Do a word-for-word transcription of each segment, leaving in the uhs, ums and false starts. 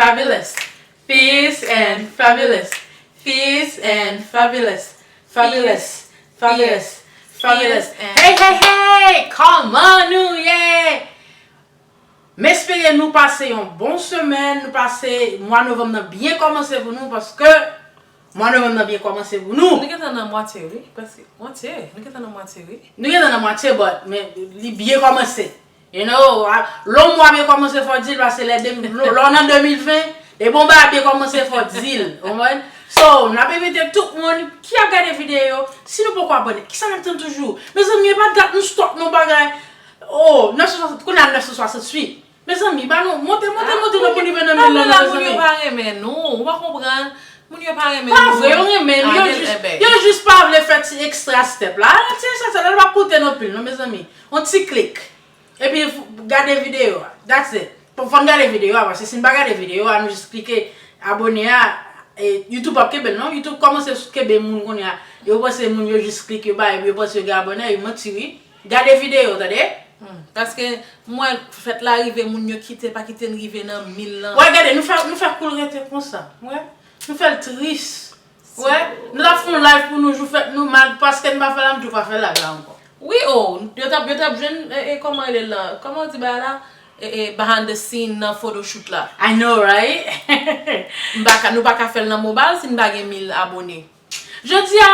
Fabulous. Peace and fabulous. Peace and fabulous. Fabulous. Fabulous. Fabulous. Hey, hey, hey! Kòman nou ye? M espere nou pase yon bon semèn, nou pase mwa novanm nan byen kòmanse pou nou, paske mwa novanm nan byen kòmanse pou nou. Nou gentan nan mwatye, wi. Prèske mwatye. Nou gentan nan mwatye, wi. Nou gentan nan mwatye, but, men li byen kòmanse. You know, a, lè yon mwa byen kòmanse, fò w di l, paske lè de, lè w nan de mil ven, depi yon bagay byen kòmanse, fò w di l. Ou konprann? So, n ap envite tout moun ki ap gade videyo, si nou poko abòne, kisa n ap tann toujou? Mezanmi, e pa dat nou stòp non bagay. Oh, nèf san swasant, kounye a nèf san swasant uit. Mezanmi, ba nou, monte, monte, monte, nou pou rive nan mil lan, non, mezanmi. Moun yo pa renmen nou, ou pa konprann. Moun yo pa renmen nou. Pa vre, yo renmen nou, yo jis, yo jis pa vle fè ti extra step la. Ti extra step la, li p ap koute n anpil, non, mezanmi. Yon ti klik. Epi, f-, gade videyo a. That's it. Fò, fò n gade videyo a, paske si n pa gade videyo a, nou jis klike abòne a, e, YouTube p ap kenbe l, non. YouTube kòmanse kenbe moun kounye a. Yo panse moun yo jis klik, yo bay, epi yo panse yo gen abòne, yo manti, wi. Gade videyo, tande? Hmm. Paske m wè fèt la rive, moun yo kite, pa kite n rive nan mil lan. Wè, gade, nou fè, nou fè kou l rete konsa. Wè, nou fè l tris. Wè, nou t ap fè yon live pou nou jou fèt nou, mal paske n pa fè l la, m tou pa fè live la ankò. Wi, o, yo t ap, yo t ap jwenn, e, e, kòman rele l lan? Kòman yo di bagay la? E, e, behind the scene nan photoshoot la. I know, right? M pa ka, nou pa ka fè l nan mobile si n pa gen mil abòne. Jodi a,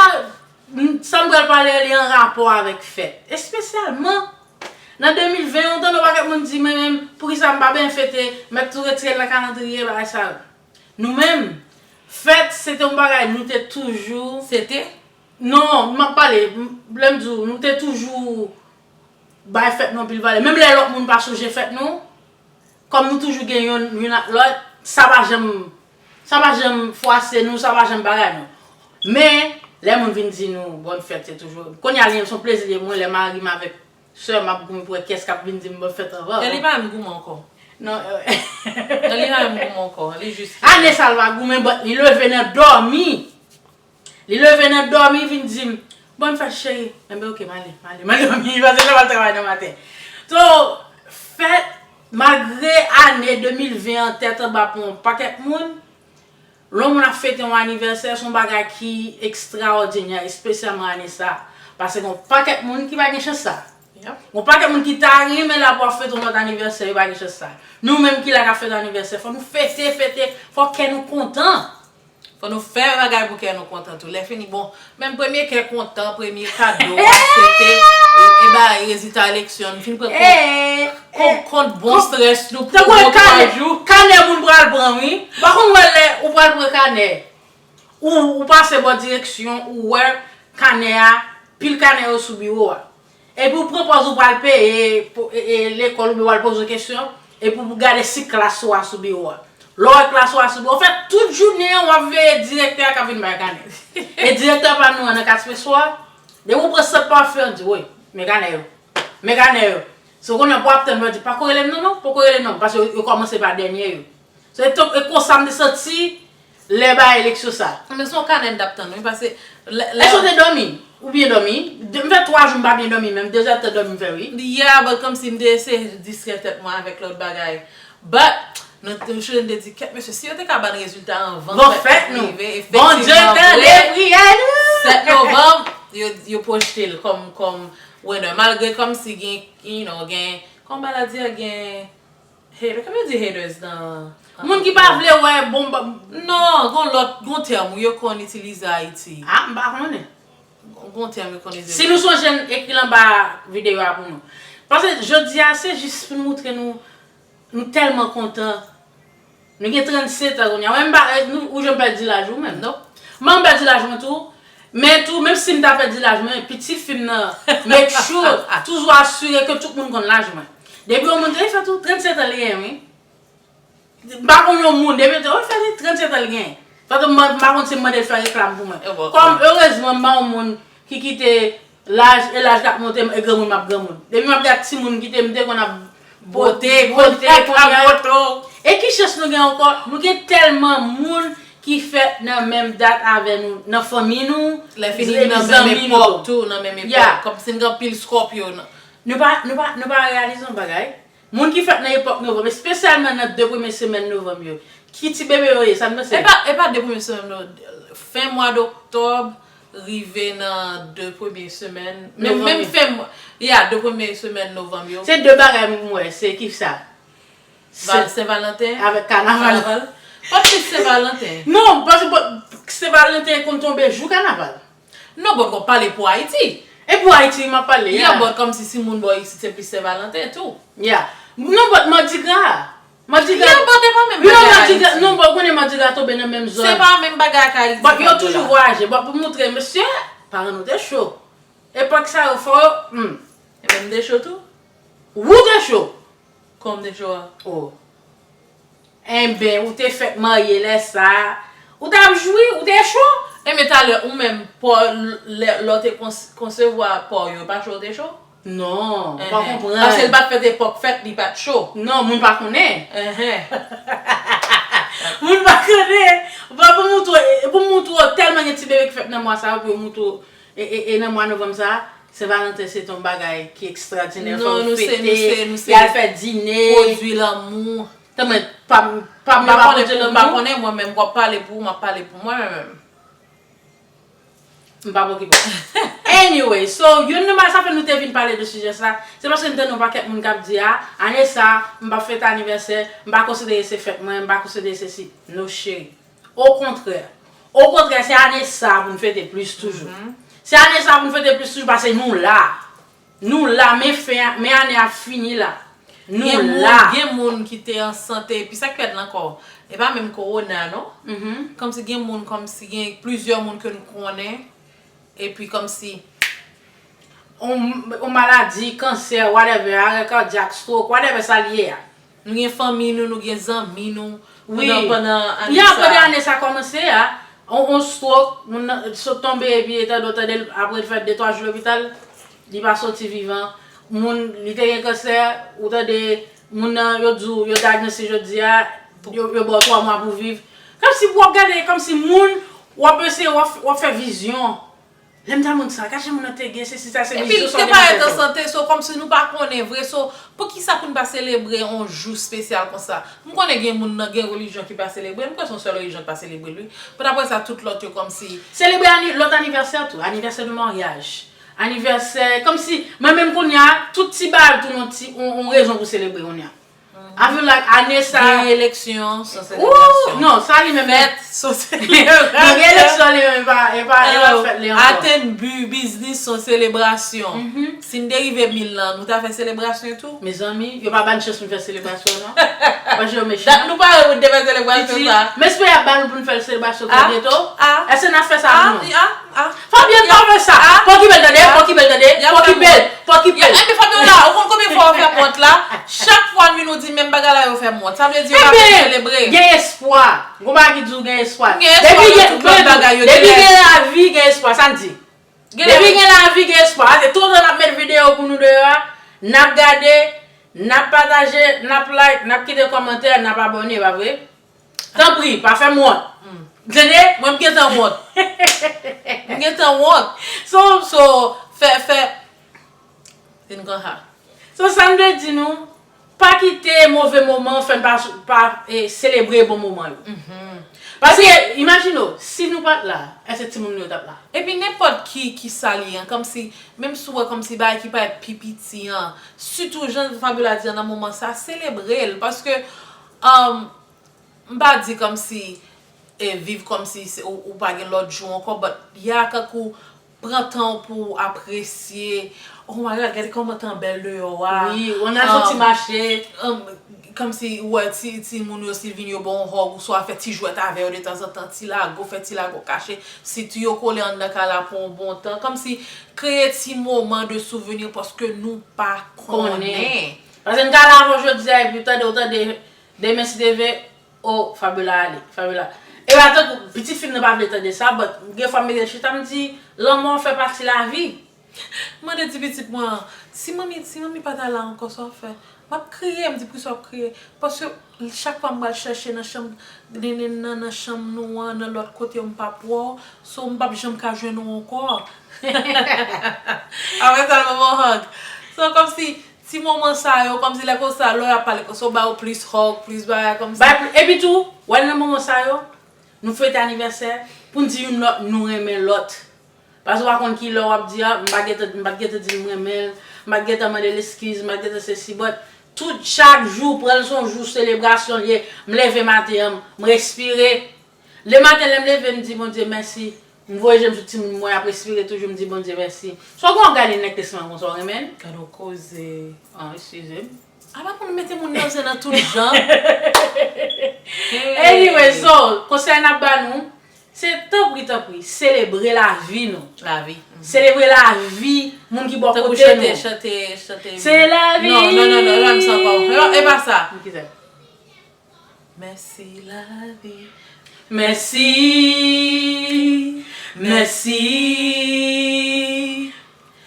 m, sa m pral pale, li an rapò avèk fèt. Espesyalman, nan de mil ven, ou tande yon pakèt moun di, mwen menm, poukisa m pa byen fete, mèt tou retire l nan kalandriye, bagay sa yo. Nou menm, fèt, se te yon bagay, nou te toujou. Se te? Non, m ap pale, m, lè m di w, nou te toujou bay fèt nou anpil valè. Menm lè lòt moun pa sonje fèt nou, kòm nou toujou gen youn, youn ak lòt, sa pa janm, sa pa janm fwase nou, sa pa janm bagay nou. Men, lè moun vin di nou, bòn fèt, se toujou. Kounye a, li menm, se yon plezi li ye, mwen, lè mari m avèk sè m ap goumen pou wè kiyès k ap vin di m bòn fèt anvan. E li pa menm goumen ankò. Non, e, e li pa menm goumen ankò. Li jis. Ane sa, l pa goumen, but li leve nan dòmi. Li leve nan dòmi, vin di m, "Bòn fèt, cheri." Enben, oke, m ale, m ale, m ale dòmi, paske m pral travay nan maten. So, fèt, malgre ane de mil ven an tèt anba pou yon pakèt moun, lè yon moun ap fete yon anivèsè, se yon bagay ki ekstraòdinè, espesyalman ane sa a. Paske gen yon pakèt moun ki pa gen chans sa. Yep. Gen yon pakèt moun ki ta renmen la pou ap fete yon lòt anivèsè, yo pa gen chans sa. Nou menm ki la k ap fete anivèsè, fò nou fete, fete, fò kè nou kontan. Fò nou fè bagay pou kè nou kontan tou. Lè fini, bon, menm premye kè kontan, premye kado, aksepte, e, e bay rezilta eleksyon, nou fin pran kont, kont, kont bon strès nou pou bon twa jou. Kanè moun pral pran, wi. Pa konn wè lè ou pral pran kanè. Ou, ou pase bò direksyon, ou wè kanè a, pil kanè yo sou biwo a. Epi w pran pòz ou pral peye po-, e, e, lekòl oubyen w al poze w kesyon, epi w gade si klas ou a sou biwo a. Lè w wè klas ou a sou biwo, w fè tout jounen an w ap veye direktè a k ap vin bay kanè. E direktè pa nou an nan Katye Swa, depi w pran sant pafen an, di, "Woy, men kanè yo. Men kanè yo." So, kounye a pou w ap tann, w ap di, "Pako rele m non, non, poko rele m non," paske yo, yo kòmanse pa dènye yo. So, e tonk, e konsa m te santi lè bay eleksyon sa. Men se yon kanè n t ap tann, wi, paske lè, lè. Èske w te dòmi? Ou byen dòmi? De, m fè twa jou m pa byen dòmi, menm de zè tan dòmi m fè, wi. Yeah, but kòmsi m te eseye distrè tèt mwen avèk lòt bagay. But, nou, nou chonje, n te di, "Kèt, mesye, si yo te ka ban n rezilta anvan fèt nou rive, efektivman, Bondye tande priyè nou! Sèt novanm, yo, yo pwojte l kòm, kòm winner." Malgre kòmsi gen, you know, gen, kòman bagay la di a, gen Hater, kòman yo di haters nan, an fransè? Moun ki pa vle wè bon ba- Non, gon lòt, gon tèm wi yo konn itilize Ayiti. Ah, m pa konnen. Gon tèm yo konn itilize. Si nou sonje n, ekri l anba videyo a pou nou. Paske jodi a, se jis pou n moutre nou, nou tèlman kontan. Nou gen trannsenk an kounye a. Mwen, m pa, eh, nou, ou janm pèdi laj ou menm. Non. Mwen, m pèdi laj mwen tou. Men tou, menm si m ta pèdi laj mwen, pitit fi m nan, make sure, toujou asire ke tout moun konn laj mwen. Depi yon moun te fè tou, trannsenk an li gen, wi. M pa konn yon moun, depi te, oh, fè li, trannsenk an li gen. Fè tou, m pa konn si m mande l fè reklam pou mwen. Kòm, erezman, m pa yon moun ki kite laj, e laj k ap monte, e granmoun m ap granmoun. Depi m ap gad timoun ki te, m te konn ap bote, bote, kounye a. E ki chans nou gen ankò? Nou gen tèlman moun ki fèt nan menm dat avè nou, nan fanmi nou, lè fini nan menm epòk tou, nan menm epòk. Kòmsi n gen anpil Scorpio nan. Nou pa, nou pa, nou pa reyalize yon bagay. Moun ki fèt nan epòk novanm, espesyalman nan de premye semèn novanm yo, Ki ti bebe yo ye, sa n panse? E pa, e pa de premye semèn, non. Fen mwa d oktòb, rive nan de premye semèn. Menm, menm fen mwa, ya, de premye semèn novanm yo. Se de bagay m wè, se ki sa? Val, Sen Valanten. Avèk kanaval. Kanaval. Pa plis Sen Valanten. Non, paske Sen Valanten konn tonbe jou kanaval. Non, but w ap pale pou Ayiti. E pou Ayiti m ap pale, ya. Yeah, but kòmsi si moun bò isit se plis Sen Valanten tou. Yeah. Non, but Madigra. Madigra. Yeah, but e pa menm bagay ak Ayiti. Non, but ou konnen Madigra tonbe nan menm zòn. Se pa menm bagay ak Ayiti. But yo toujou vwayaje. But pou montre, mesye, paran nou te cho. Epòk sa yo fò yo, hmm. Ebyen m te cho tou. Ou te cho? Kòman m te cho a? Oh. Enben, ou te fèk marye lè sa a. Ou t ap jwi, ou te cho? Enben talè, ou menm, pa w, lè, lè w te kons, konsevwa pa w yo, pa cho w te cho? Non, ou pa konprann. Paske l pa t fèt epòk fèt, li pa t cho. Non, moun pa konnen. Enhen. Moun pa konnen. Bon, pou m montre w, pou m montre w, tèlman gen ti bebe ki fèt nan mwa sa yo, pou yo montre w, e, e, e nan mwa novanm sa a, Sen Valanten se t yon bagay ki ekstradinè. Fò yo fete, y al fè dine. Pwodui lanmou. Tanmen, pa m, pa m yo pa pwodui lanmou. M pa konnen, mwen menm, w ap pale pou ou, m ap pale pou mwen menm. M pa pokipe w. Anyway, so, youn nan bagay sa fè nou te vin pale de sijè sa, se paske m tande yon pakèt moun k ap di, a, ane sa, m p ap fete anivèsè, m pa konsidere se fèt mwen, m pa konsidere sesi. No, cheri. Okontrè. Okontrè, se ane sa pou n fete plis toujou. Se ane sa pou n fete plis toujou paske nou la. Nou la, men fen, men ane a fini la. Nou la. Gen moun, gen moun ki te an sante, epi sa k fèt la ankò, e pa menm kowona non. Kòmsi gen moun, kòmsi gen plizyè moun ke n konnen, epi kòmsi yon, yon maladi, kansè, whatever, arè kadyak, stroke, whatever sa l ye a. Nou gen fanmi nou, nou gen zanmi nou. Wi. Pandan, pandan ane sa. Ya, pandan ane sa kòmanse a, on, on stroke, moun nan sot tonbe epi etandan w tande l, apre l fè de twa jou lopital, li pa soti vivan. Moun, li te gen kansè, ou tande moun nan, yo di w, yo dyagnose jodi a, yo, yo ba w twa mwa pou viv. Kòmsi w ap gade, kòmsi moun, w ap eseye, w ap, w ap fè vizyon. Lè m ta moun sa, gad jan moun nan te gen, se si sa, se vizyon sa w te mete. Epi l te parèt an sante, so kòmsi nou pa konnen vre, so poukisa pou n pa selebre yon jou espesyal konsa? M konnen gen moun nan, gen relijyon ki pa selebre l, m kwè se yon sèl relijyon ki pa selebre l wi. But apre sa, tout lòt yo kòmsi. Selebre ani, lòt anivèsè tou, anniversaire de mariage, anivèsè, kòmsi, mwen menm kounye a, tout ti bagay tounen yon ti, yon, yon rezon pou selebre kounye a. I feel like ane sa. Gen eleksyon, se yon selebrasyon. Non, sa li menm. Fèt, se yon selebrasyon. Non, gen eleksyon li menm, e pa, e pa, e pa fèt li ankò. Atenn bi, biznis, se yon selebrasyon. Si n te rive mil lan, nou ta fè selebrasyon tou? Mezanmi, yo pa ba n chans pou n fè selebrasyon non. Paske yo mechan. Dat nou pare pou n te fè selebrasyon sa. M espere y ap ba nou pou n fè selebrasyon trè byento. Èske n ap fè sa tou non? Fabiola pa fè sa. Pa okipe l tande, pa okipe l tande, pa okipe l, pa okipe l. Epi Fabiola, ou konn konbyen fwa yo fè m wont la? Chak fwa n vin ou di menm bagay la yo fè m wont. Sa vle di yo pa vle selebre. Gen espwa. Gon bagay ki di w gen espwa. Depi gen lavi, gen espwa. Sa n di. Depi gen lavi, gen espwa. Se toutan n ap met videyo pou nou deyò a, n ap gade, n ap pataje, n ap like, n ap kite kòmantè, n ap abòne, pa vre? Tanpri, pa fè m wont. Tande? Mwen m gentan wont. M gentan wont. So, so, fè, fè. Vin konsa. So, sa m vle di nou, pa kite move moman fè n pa, pa e, selebre bon moman yo. Paske, imajine w, si nou pa t la, èske timoun nou yo t ap la? Epi nenpòt ki, ki sa l ye an, kòmsi, menm si w wè kòmsi bagay ki parèt pi piti an, sitou jan Fabiola di an nan moman sa, selebre l. Paske, um, M pa di kòmsi, e, viv kòmsi se, ou, ou pa gen lòt jou ankò, but, ya, kankou, pran tan w pou w apresye. Oh my God, gade kòman tan bèl deyò a. Wi, ou nan fè ti mache. Kòmsi, ou wè ti, timoun yo, si vin yo ba w hug, oswa fè ti jwèt avè yo detanzantan, ti lago, fè ti lago kache. Si tou yo kole anndan kay la pou yon bon tan. Kòmsi, kreye ti moman de souvenir paske nou pa konnen. Paske m ka la avè w jodi a, epi tande, ou tande, demen si Dye vle, Oh, Fabiola ale, Fabiola. E pa tankou pitit fi m nan pa vle tande sa, but gen fwa m mete l chita, m di, lanmò fè pati lavi. M mande ti pitit mwen an, si manmi, si manmi pa ta la ankò, sa w ap fè? M ap kriye, m di, poukisa w ap kriye? Paske chak fwa m pral chèche nan chanm, nenenn nan, nan chanm nou an, nan lòt kote yo, m p ap wè w, so m p ap janm ka jwenn ou ankò. Apre sa, l ban m yon hug. So, kòmsi, Ti moman sa yo, kòmsi lè konsa, lè y ap pale konsa, yo ba yo plis hug, plis bagay kòmsa. Bay pli- Epi tou, wè nan moman sa yo, nou fete anivèsè, pou n di youn lòt, nou renmen lòt. Paske w pa konn ki lè w ap di, a, m pa t gentan, m pa t gentan di l m renmen l, m pa t gentan mande l eskiz, m pa t gentan sesi, but tout chak jou, pran l se yon jou selebrasyon l ye. M leve maten an, m respire. Lematen, lè m leve, m di Bondye mèsi. M voye je m sou timoun mwen, y ap respire toujou, m di Bondye mèsi. Sa w gen w ap gade nèg te sman konsa, w renmen l? Gade yon koze. Ah, eskize m. A pa pou nou mete moun nan zen nan tout jan. Anyway, so, konsèy n ap ba nou, se tanpri, tanpri, selebre lavi nou. Lavi. Selebre lavi moun ki bò kote nou. Tankou chante, chante, chante. Se lavi. Non, non, non, non, e pa sa ankò. E pa, e pa sa. Ki sa? Mèsi lavi. Mèsi. Mèsi.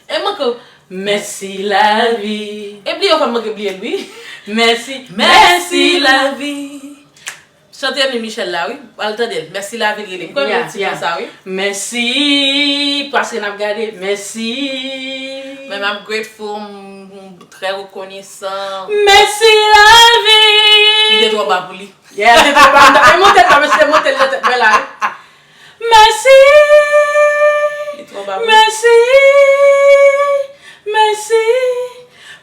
E manke. Mèsi lavi. E bliye w fè m manke bliye l wi. Mèsi. Mèsi lavi. Chante Emile Michel la wi. Al tande l. Mèsi lavi l rele. M kwè m gen ti non sa wi. Mèsi. Paske n ap gade. Mèsi. Men I'm grateful, m, m trè rekonesan. Mèsi lavi. Li te twò ba pou li. Yeah, li te twò ba. E monte l pa, mesye, monte l nan tèt mwen la wi. Mèsi. Li twò ba pou li. Mèsi. Mèsi.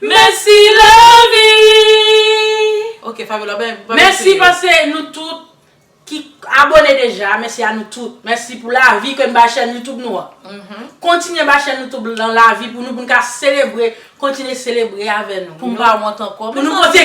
Mèsi lavi. Ok, Fabiola, ben, mèsi paske nou tout ki abone deja, mèsi a nou tout. Mèsi pou lavi ke n bay chèn YouTube nou an. Kontinye bay chèn YouTube lan lavi pou nou, pou n ka selebre, kontinye selebre avè nou. Pou m pa wont ankò. Pou nou pote.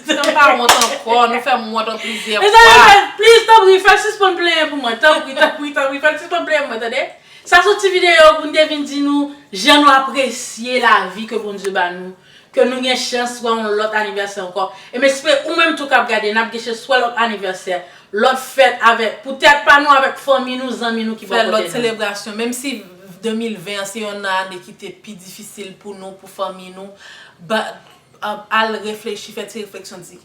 Pou m pa wont ankò, nou fè m wont an plizyè fwa. Mezanmi, fè, please, tanpri, fè l sispann plenyen pou mwen. Tanpri, tanpri, tanpri, fè l sispann plenyen pou mwen, tande? Sa se yon ti videyo pou n te vin di nou jan nou apresye lavi ke Bondye ba nou, ke nou gen chans wè yon lòt anivèsè ankò. E m espere ou menm tou k ap gade n ap gen chans wè lòt anivèsè, lòt fèt avèk, pou tèt pa nou, avèk fanmi nou, zanmi nou ki bò kote nou. Fè lòt selebrasyon. Menm si de mil ven an se yon ane ki te pi difisil pou nou, pou fanmi nou, ba, a, al reflechi, fè ti refleksyon, di,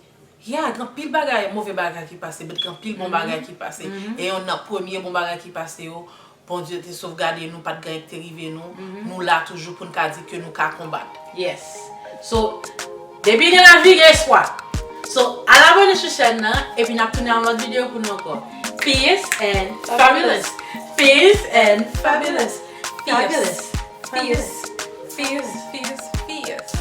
yeah, gen anpil bagay, move bagay ki pase, but gen anpil bon bagay ki pase. E yonn nan premye bon bagay ki pase yo, Bondye te sovgade nou, pa t gen anyen ki te rive nou. Nou la toujou pou n ka di ke nou ka konbat. Yes. So, depi gen lavi, gen espwa. So, al abone sou chèn nan, epi n ap tounen a yon lòt videyo pou nou ankò. Peace and fabulous. Peace and fabulous. Fabulous. Fabulous. Fabulous. Fabulous. Fabulous.